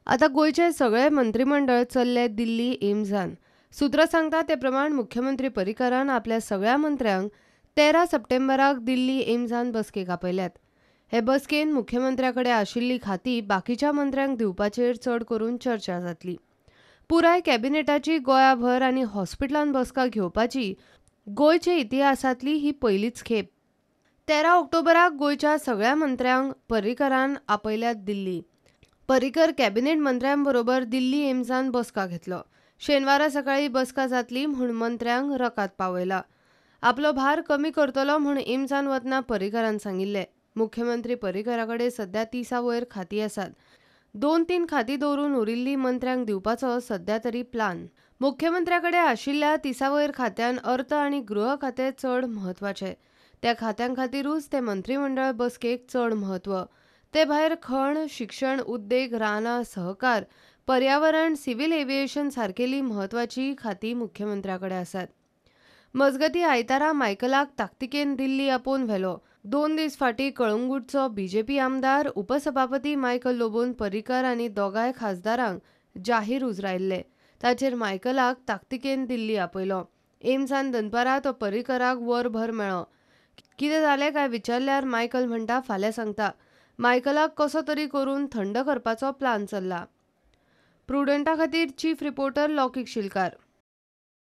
आतां गोंयचें सगळें मंत्रीमंडळ चल्लें दिल्ली एम्सान. सूत्रां सांगता ते प्रमाण मुख्यमंत्री पर्रीकारान आपल्या सगळ्या मंत्र्यांक 13 सप्टेंबराक दिल्ली एम्सान बसकेक आपयल्यात. हे बसकेन मुख्यमंत्र्या कडेन आशिल्ली खाती बाकीच्या मंत्र्यांक दिवपाचेर चड करून चर्चा जातली. पुराय कॅबिनेटाची गोंयाभर आनी हॉस्पिटलान बसका घेवपाची गोंयचे इतिहासांतली ही पयलीच खेप. 13 ऑक्टोबराक गोंयच्या सगळ्या मंत्र्यांक पर्रीकारान आपयल्यात दिल्ली. पर्रीकर कॅबिनेट मंत्र्यांबरोबर दिल्ली एम्सान बसका घेतलो. शेनवारा सकाळी बसका जातली म्हूण मंत्र्यांक रकाद पावयला. आपलो भार कमी करतलो म्हूण एम्सान वतना पर्रीकारान सांगिल्लें. मुख्यमंत्री पर्रीकारा कडेन सध्या 30 वयर खातीं आसात. 2-3 खातीं दवरून उरिल्ली मंत्र्यांक दिवपाचो सध्या तरी प्लान. मुख्यमंत्र्या कडेन आशिल्ल्या 30 वयर खात्यान अर्थ आनी गृह खातें चड म्हत्वाचें. त्या खात्यां खातीरूच ते मंत्रीमंडळ बसकेक चड म्हत्व. ते भायर खण, शिक्षण, उद्देग, रानां, सहकार, पर्यावरण, सिव्हिल एव्हिएशन सारकेली म्हत्वाची खातीं मुख्यमंत्र्या कडेन आसात. मजगतीं आयतारा मायकलाक ताकतिकेन दिल्ली आपोवन व्हेलो. 2 दीस फाटीं कळंगूटचो बीजेपी आमदार उपसभापती मायकल लोबोन पर्रीकार आनी दोगांय खासदारांक जाहीर उजरायल्ले. ताचेर मायकलाक ताकतिकेन दिल्ली आपयलो. एम्सान दनपारां तो पर्रीकाराक वरभर मेळ्ळो. कितें जालें काय विचारल्यार मायकल म्हणटा फाल्यां सांगता. मायकलाक कसो तरी करून थंड करपाचो प्लान चल्ला. प्रुडंटा खातीर चीफ रिपोर्टर लौकीक शिलकार.